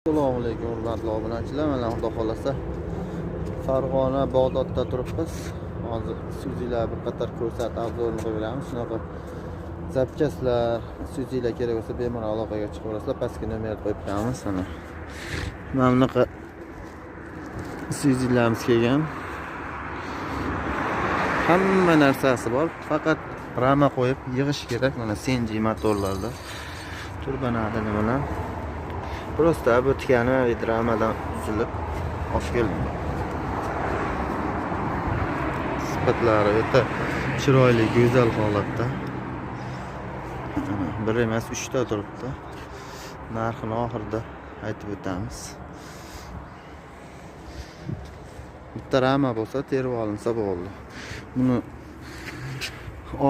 Assalomu alaykum hurmatli obunachilar. Mana Xudo xolasa Farg'ona Bag'dodda turibmiz. Hozir Isuzu'lar bir qator ko'rsatib obzorni qilib beramiz. Shunaqa zapchastlar, Isuzu'lar kerak bo'lsa bemalol aloqaga chiqaverasizlar. Pastga nomer qo'yib qo'yamiz. Mana mana bunaqa Isuzu'larimiz kelgan. Hamma narsasi bor. Faqat rama qo'yib yig'ish kerak. Mana Senji motorlarda turbinada nimalar. Просто o'tgani ramadan uzilib olib kelingan. Sifatlari o'ta chiroyli, go'zal holatda. Bir emas, 3 ta turibdi. Narxini oxirida aytib o'tamiz. Bitta rama bo'lsa terib olinsa bo'ldi. Buni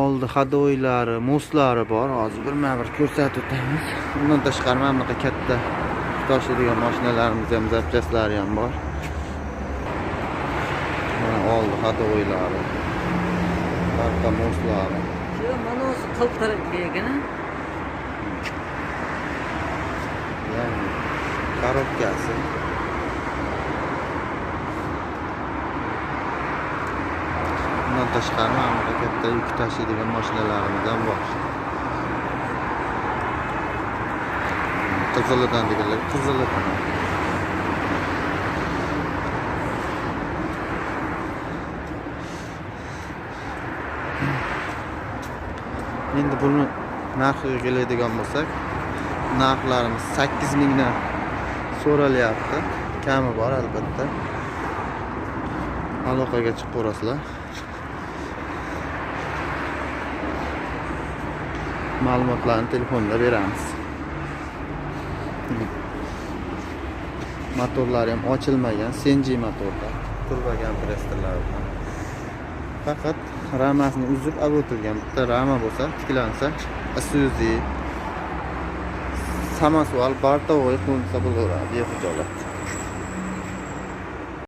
oldi hadoylari, moslari bor. Hozir birma-bir ko'rsatib o'tamiz. Undan tashqari mana bunaqa katta tashiydigan mashinalarimiz ham, zapchastlari ham bor. Mana oldi hadoylari, arqa moslari. Shu mana o'zi qiltirib kelgan. Ya'ni korobkasi. Bundan tashqari mana bunaqa katta yuk tashiydigan mashinalarimiz ham bor. Qizilidan deganlar, qizilidan. Endi buni narxiga keladigan bo'lsak, narxlarimiz 8000 dan so'ralyapti. Kami bor albatta. Aloqaga chiqib ko'rasizlar. Ma'lumotlarni telefonda beramiz. Motorlari ham ochilmagan, Senji motorlar, turbo kompressorlar bilan. Faqat ramasini uzib olib o'tilgan. Bitta rama bo'lsa, tiklansa, Isuzu samosval bortovoy qo'nsa bo'laveradi, bexijolat.